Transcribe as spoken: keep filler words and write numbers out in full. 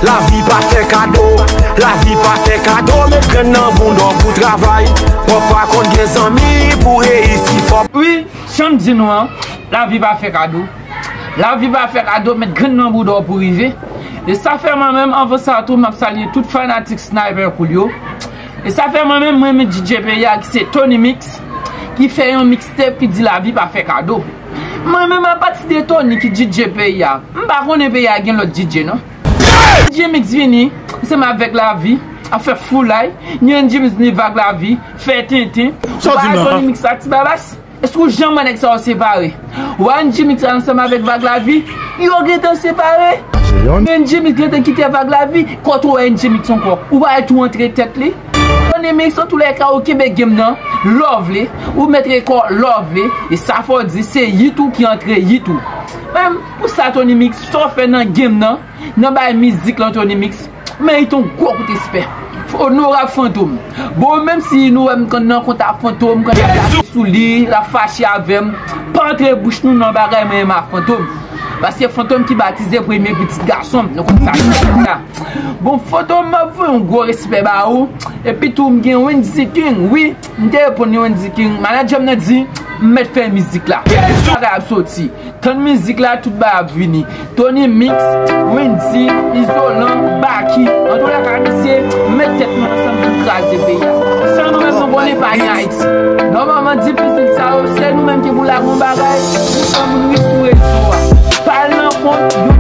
Lavi pa fè kado, lavi pa fè kado, met grenn nan bounda w pou travay. W ap pa konn gen zanmi pou reyisi fò. Wi, jan m di nou an, lavi pa fè kado. Lavi pa fè kado, met grenn nan bounda w pou rive. E sa fè mwen menm, anvan sa tou, m ap salye tout fanatik Sniper Coolio. E sa fè mwen menm, mwen menm D J peyi a ki se Tony Mix, ki fè yon mixtape ki di lavi pa fè kado. Mwen menm, apati de Tony ki D J peyi a, m pa konnen peyi a gen lòt D J non. N J Mix vini, ansanm avèk lavi, ap fè foulay. Ni N J Mix vini vag lavi, fè tenten. Ou pa wè Tony Mix ak Ti Babas? Èske ou janm wè nèg sa yo separe? Ou wè N J Mix ansanm avèk vag lavi? Yo gentan separe. N J Mix gentan kite vag lavi. Kote ou wè N J Mix ankò? Ou pa wè tou antre tèt li? Tony Mix, antoulèka, ou kenbe game nan, love li, ou mèt rekò love li, e sa fò di, se hit ou ki antre hit ou. Menm pou sa, Tony Mix, sa w fè nan game nan, nan bay mizik lan, Tony Mix, mèrit yon gwo kout respè. Onorab Fantom. Bon, menm si nou wè m konn nan kontak Fantom, konn ap lage sou li, l ap fache avè m, pa antre bouch nou nan bagay mwen menm ak Fantom. Paske Fantom ki batize premye pitit gason m, nou konn sa. Bon, Fantom, m ap voye yon gwo respè ba ou. Epi tou, m gen Wendy King, wi. M te reponn li, Wendy King. Manadjè m nan di, m mèt fè mizik la. Tout bagay ap soti. Tann mizik la, tout bagay ap vini. Tony Mix, Wendy, Izolan, Baky. Antoulèka, mesye, mèt tèt nou ansanm pou n kraze peyi a. San nou menm, nou konnen pa gen Ayiti. Nòmalman, difisil sa yo, se nou menm ki pou lage yon bagay pou fè moun ri sou rezo a. Pa al nan kont, yo